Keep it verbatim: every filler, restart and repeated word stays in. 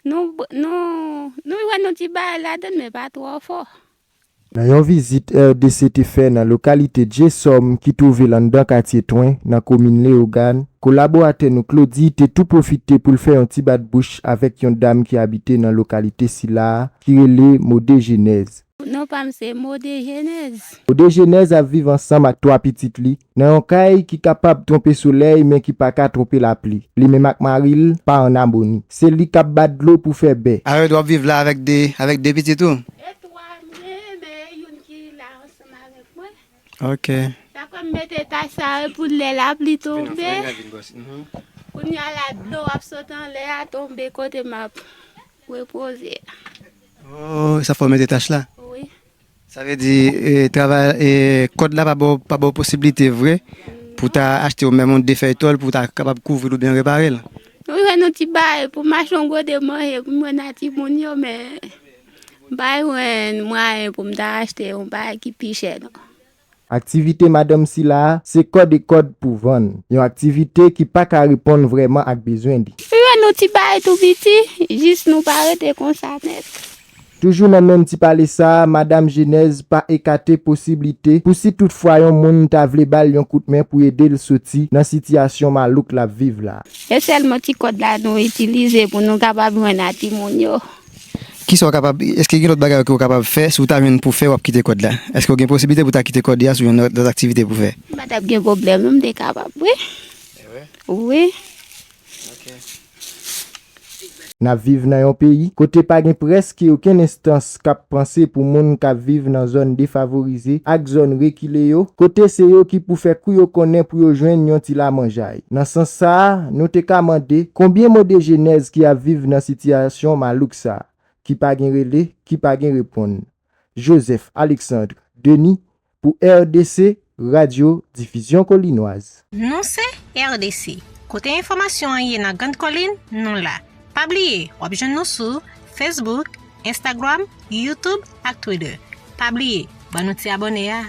Nou, nou, nou jwenn yon ti bagay ladan l, men pa twò fò. Nan yon vizit R D C te fè nan lokalite Djesòm ki twouve l anndan katye Twen nan komin Leyogàn, kolaboratè nou Claudy te tou pwofite pou l fè yon ti bat bouch avèk yon dam ki abite nan lokalite sila a ki rele Mode Jenèz. Non pa m se Mode Jenèz. Mode Jenèz ap viv ansanm ak twa pitit li nan yon kay ki kapab twonpe solèy men ki pa ka twonpe lapli. Li menm ak mari l pa ann amoni. Se li k ap bat dlo pou fè bè. Alò w ap viv la avèk de, avèk de pitit ou? E twa m gen, men youn ki la ansanm avèk mwen. Ok. Sa fè m mete tach sa yo pou lè lapli tonbe. Mhm. Kounye a la dlo ap sot anlè a tonbe kote m ap repoze. Oh, sa fè w mete tach la? Wi. Sa vle di, e, travay, e, kòd la pa ba w, pa ba w posiblite vre pou w ta achte w menm yon de fèy tòl pou w ta kapab kouvri l oubyen repare l? Nou jwenn yon ti bagay pou m achte yon gwo de manje pou mwen ak timoun yo, men m pa jwenn mwayen pou m ta achte yon bagay ki pi chè, non. Aktivite madanm sila a se kòde kòd pou vann, yon aktivite ki pa ka reponn vrèman ak bezwen li. Li jwenn nou ti bagay tou piti, jis nou pa rete konsa nèt. Toujou nan menm ti pale sa a, Madam Jenèz pa ekate posiblite pou si toutfwa yon moun ta vle ba l yon kout men pou ede l soti nan sitiyasyon malouk l ap viv la. E sèlman ti kòd la nou itilize pou nou kapab jwenn ak timoun yo. Kisa w kapab, èske gen lòt bagay ke w kapab fè, si w ta jwenn pou fè, w ap kite kòd la? Èske w gen posiblite pou w ta kite kòd la sou yon lòt, lòt aktivite pou fè? M pa t ap gen pwoblèm, non, m te kapab, wi. E vre? Wi. Ok. N ap viv nan yon peyi kote pa gen prèske okenn enstans k ap panse pou moun k ap viv nan zòn defavorize ak zòn rekile yo, kote se yo ki pou fè kou yo konnen pou yo jwenn yon ti lamanjay. Nan sans sa a, nou te ka mande konbyen Mode Jenèz ki ap viv nan sitiyasyon malouk sa a, ki pa gen rele, ki pa gen reponn. Joseph Alexandre Denis pou R D C, Radyo Difizyon Kolinwaz. Nou se R D C. Kote enfòmasyon an ye nan Grand Kolin, nou la. Pa bliye, w ap jwenn nou sou Facebook, Instagram, YouTube ak Twitter. Pa bliye, ban nou ti abòne a.